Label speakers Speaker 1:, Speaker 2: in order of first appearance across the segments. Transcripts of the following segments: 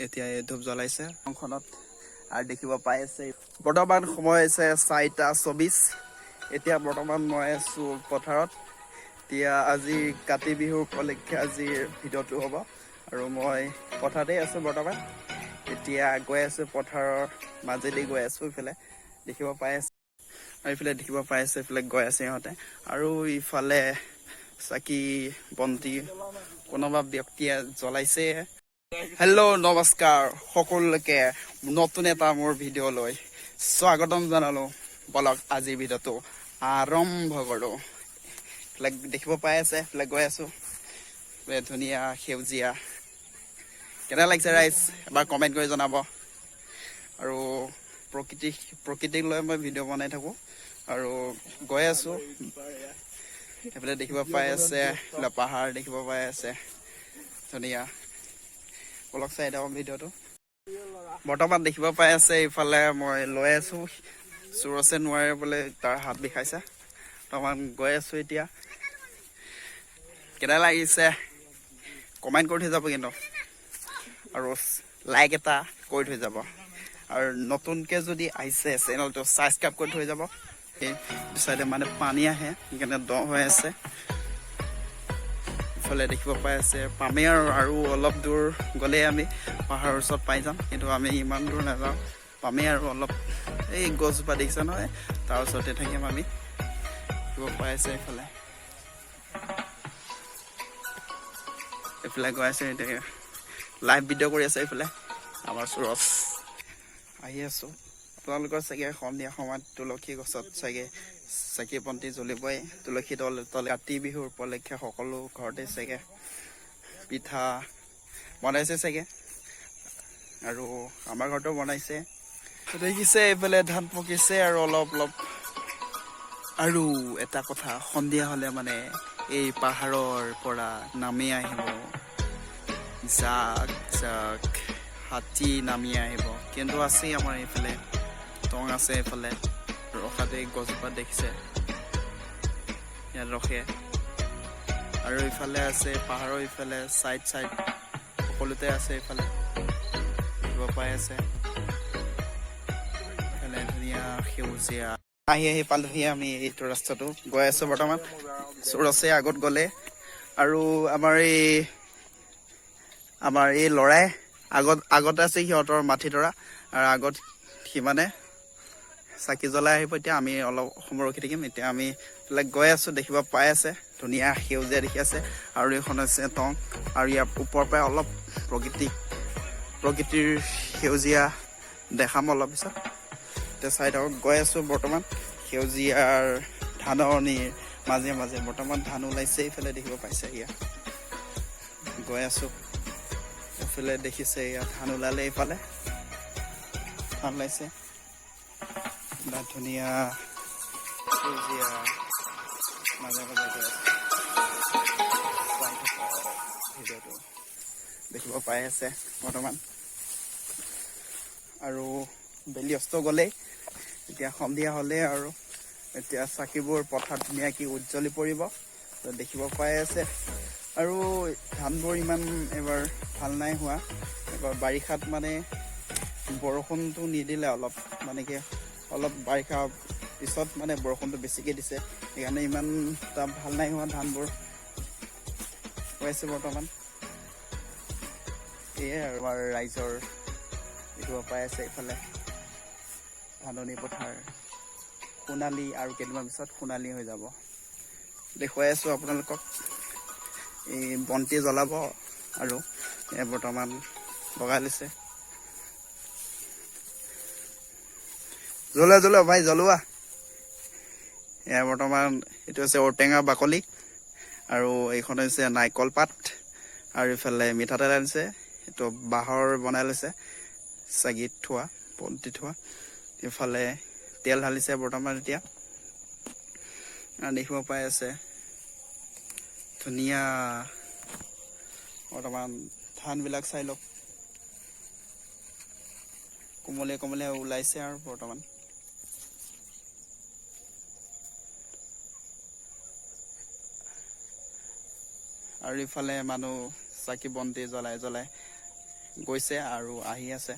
Speaker 1: এতিয়া এই ধূপ জ্বলাইছে খনত আৰু দেখিব পাই আছে। বৰ্তমান সময় হৈছে 4:24। এতিয়া বৰ্তমান মই আছোঁ পথাৰত। এতিয়া আজি কাতি বিহুৰ উপলক্ষে আজিৰ ভিডিঅ'টো হ'ব আৰু মই পথাৰতেই আছোঁ বৰ্তমান। এতিয়া গৈ আছোঁ, পথাৰৰ মাজেদি গৈ আছোঁ। ইফালে দেখিব পাই আছে আৰু ইফালে দেখিব পাই আছে, ইফালে গৈ আছে ইহঁতে। আৰু ইফালে চাকি বন্তি কোনোবা ব্যক্তিয়ে জ্বলাইছে। হেল্ল', নমস্কাৰ সকলোকে, নতুন এটা মোৰ ভিডিঅ' লৈ স্বাগতম জনালো। বলক, আজিৰ ভিডিঅ'টো আৰম্ভ কৰোঁ। এইফালে দেখিব পাই আছে, এইফালে গৈ আছো। এইফালে ধুনীয়া সেউজীয়া, কেনে লাগিছে ৰাইজ, এবাৰ কমেণ্ট কৰি জনাব। আৰু প্ৰকৃতিক লৈ মই ভিডিঅ' বনাই থাকোঁ আৰু গৈ আছো। সেইফালে দেখিব পাই আছে, এইফালে পাহাৰ দেখিব পাই আছে ধুনীয়া। বলক, চাই থাকক ভিডিঅ'টো। বৰ্তমান দেখিব পাই আছে, ইফালে মই লৈ আছো, চুৰছে নোৱাৰে বোলে, তাৰ হাত বিষাইছে। বৰ্তমান গৈ আছো। এতিয়া কেনে লাগিছে কমেণ্ট কৰি থৈ যাব কিন্তু, আৰু লাইক এটা কৰি থৈ যাব। আৰু নতুনকৈ যদি আহিছে, চেনেলটো ছাবস্ক্ৰাইব কৰি থৈ যাব। এই চাইডে মানে পানী আহে, সেইকাৰণে দ হৈ আছে। ইফালে দেখিব পাই আছে, পামেই আৰু অলপ দূৰ গ'লেই আমি পাহাৰৰ ওচৰত পাই যাম। কিন্তু আমি ইমান দূৰ নাযাওঁ, পামেই আৰু অলপ। এই গছজোপা দেখিছে নহয়, তাৰ ওচৰতে থাকিম আমি। দেখিব পাই আছে, এইফালে এইফালে গৈ আছে। এতিয়া লাইভ ভিডিঅ' কৰি আছে এইফালে আমাৰ সুৰজ। আহি আছোঁ। আপোনালোকৰ চাগে সন্ধিয়া সময়ত তুলসী গছত চাগে চাকি বন্তি জ্বলিবই, তুলসী তলে তলে। কাতি বিহুৰ উপলক্ষে সকলো ঘৰতে চাগে পিঠা বনাইছে চাগে, আৰু আমাৰ ঘৰতো বনাইছে। দেখিছে, এইফালে ধান পকিছে আৰু অলপ অলপ। আৰু এটা কথা, সন্ধিয়া হ'লে মানে এই পাহাৰৰ পৰা নামি আহিব, জাক জাক হাতী নামি আহিব। কিন্তু আছে আমাৰ এইফালে টং আছে, এইফালে ৰখাতে গছজোপা দেখিছে, ইয়াত ৰখে। আৰু ইফালে আছে পাহাৰৰ ইফালে চাইড চাইড সকলোতে আছে। ইফালে দেখিব পাই আছে, ইফালে ধুনীয়া সেউজীয়া। আহি আহি পালোহি আমি এইটো ৰাস্তাটো। গৈ আছো বৰ্তমান, চুৰছে আগত গ'লে আৰু আমাৰ এই ল'ৰাই আগত আগতে আছে, সিহঁতৰ মাটিডৰা আৰু আগত সি মানে চাকি জ্বলাই আহিব। এতিয়া আমি অলপ সময় ৰখি থাকিম। এতিয়া আমি এইফালে গৈ আছো। দেখিব পাই আছে, ধুনীয়া সেউজীয়া দেখি আছে। আৰু এইখন হৈছে টং আৰু ইয়াৰ ওপৰৰ পৰাই অলপ প্ৰকৃতিৰ সেউজীয়া দেখাম অলপ পিছত। এতিয়া চাই থাকক, গৈ আছো বৰ্তমান সেউজীয়াৰ ধাননিৰ মাজে মাজে। বৰ্তমান ধান ওলাইছে, এইফালে দেখিব পাইছে। ইয়াত গৈ আছো। এইফালে দেখিছে, ইয়াত ধান ওলালে, এইফালে ধান ওলাইছে। ইমান ধুনীয়া সেউজীয়া মাজে মাজে গৈ আছো। চাই থাকক ভিডিঅ'টো। দেখিব পাই আছে বৰ্তমান আৰু বেলি অস্ত গ'লেই, এতিয়া সন্ধিয়া হ'লেই আৰু এতিয়া চাকিবোৰ পথাৰত ধুনীয়াকৈ উজ্জ্বলি পৰিব। তো দেখিব পাই আছে। আৰু ধানবোৰ ইমান এবাৰ ভাল নাই হোৱা। এবাৰ বাৰিষাত মানে বৰষুণটো নিদিলে, অলপ মানে কি অলপ বাৰিষা পিছত মানে বৰষুণটো বেছিকৈ দিছে, সেইকাৰণে ইমান এটা ভাল নাই হোৱা ধানবোৰ হৈ আছে বৰ্তমান। এয়াই আৰু আমাৰ ৰাইজৰ দেখিব পাই আছে, এইফালে ধাননি পথাৰ সোণালী, আৰু কেইদিনমান পিছত সোণালী হৈ যাব। দেখুৱাই আছোঁ আপোনালোকক। এই বন্তি জ্বলাব আৰু এই বৰ্তমান লগাই লৈছে। জ্বলোৱা, জ্বলোৱা ভাই, জ্বলোৱা। এয়া বৰ্তমান এইটো হৈছে ঔটেঙা বাকলি আৰু এইখন হৈছে নাৰিকল পাত আৰু ইফালে মিঠাতেল আনিছে। এইটো বাঁহৰ বনাই লৈছে, চাগিত থোৱা, বন্তি থোৱা। ইফালে তেল ঢালিছে বৰ্তমান এতিয়া। আৰু দেখিব পাই আছে, ধুনীয়া। বৰ্তমান ধানবিলাক চাই লওক, কোমলীয়া কোমলীয়া ওলাইছে আৰু বৰ্তমান। আৰু ইফালে মানুহ চাকি বন্তি জ্বলাই জ্বলাই গৈছে আৰু আহি আছে।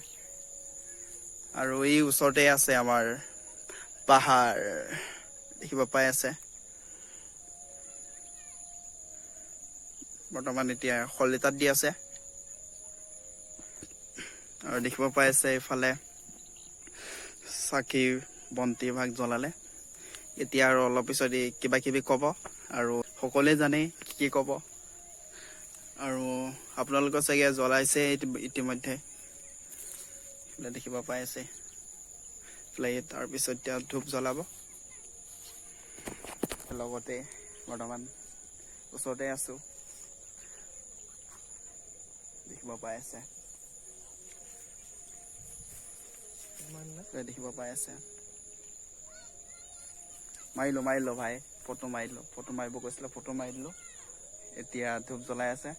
Speaker 1: আৰু এই ওচৰতে আছে আমাৰ পাহাৰ, দেখিব পাই আছে। বৰ্তমান এতিয়া শলিতাত দি আছে। আৰু দেখিব পাই আছে এইফালে চাকি বন্তি ভাগ জ্বলালে। এতিয়া আৰু অলপ পিছত ই কিবা কিবি ক'ব আৰু সকলোৱে জানেই কি কি ক'ব। আৰু আপোনালোকৰ চাগে জ্বলাইছে ইতিমধ্যে, এইফালে দেখিব পাই আছে। এইফালে তাৰপিছত এতিয়া ধূপ জ্বলাব। লগতে বৰ্তমান ওচৰতে আছো, দেখিব পাই আছে। দেখিব পাই আছে। মাৰিলো মাৰিলো ভাই, ফটো মাৰিলো, ফটো মাৰিব কৈছিলে, ফটো মাৰি দিলো। এতিয়া ধূপ জ্বলাই আছে।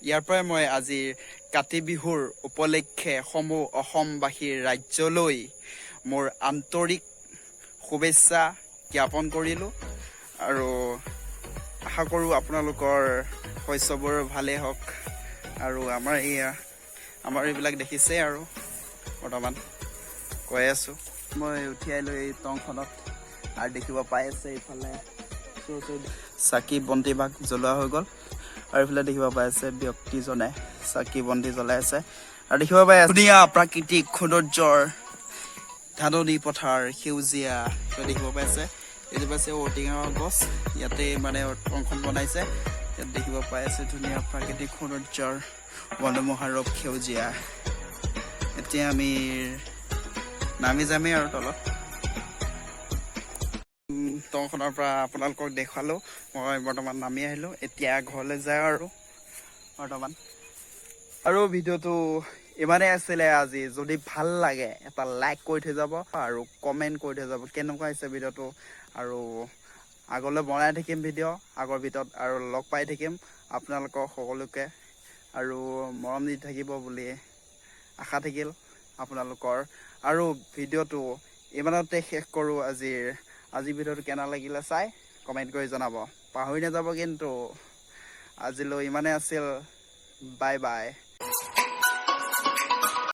Speaker 1: ইয়াৰ পৰাই মই আজিৰ কাতি বিহুৰ উপলক্ষে সমূহ অসমবাসীৰ ৰাজ্যলৈ মোৰ আন্তৰিক শুভেচ্ছা জ্ঞাপন কৰিলোঁ আৰু আশা কৰোঁ আপোনালোকৰ শস্যবোৰ ভালেই হওক। আৰু আমাৰ এইবিলাক দেখিছেই আৰু বৰ্তমান কৈ আছোঁ। মই উঠি আহিলোঁ এই টংখনত আৰু দেখিব পাই আছে এইফালে চাকি বন্তি ভাগ জ্বলোৱা হৈ গ'ল। আৰু এইফালে দেখিব পাই আছে ব্যক্তিজনে চাকি বন্তি জ্বলাই আছে। আৰু দেখিব পাই আছে ধুনীয়া প্ৰাকৃতিক সৌন্দৰ্যৰ ধাননি পথাৰ, সেউজীয়া দেখিব পাইছে। এইজোপা আছে ঔটেঙা গছ, ইয়াতে মানে টংখন বনাইছে। ইয়াত দেখিব পাই আছে ধুনীয়া প্ৰাকৃতিক সৌন্দৰ্যৰ মনোমোহা ৰূপ সেউজীয়া। এতিয়া আমি নামি যামেই আৰু তলত। টংখনৰ পৰা আপোনালোকক দেখুৱালো। মই বৰ্তমান নামি আহিলো, এতিয়া ঘৰলৈ যাওঁ। আৰু বৰ্তমান আৰু ভিডিঅ'টো ইমানেই আছিলে আজি। যদি ভাল লাগে এটা লাইক কৰি থৈ যাব আৰু কমেণ্ট কৰি থৈ যাব কেনেকুৱা হৈছে ভিডিঅ'টো। আৰু আগলৈ বনাই থাকিম ভিডিঅ' আগৰ ভিতৰত আৰু লগ পাই থাকিম আপোনালোকক সকলোকে। আৰু মৰম দি থাকিব বুলি আশা থাকিল আপোনালোকৰ। আৰু ভিডিঅ'টো ইমানতে শেষ কৰোঁ আজিৰ। আজিৰ ভিডিঅ'টো কেনে লাগিলে চাই কমেণ্ট কৰি জনাব, পাহৰি নাযাব কিন্তু। আজিলৈ ইমানেই আছিল, বাই বাই।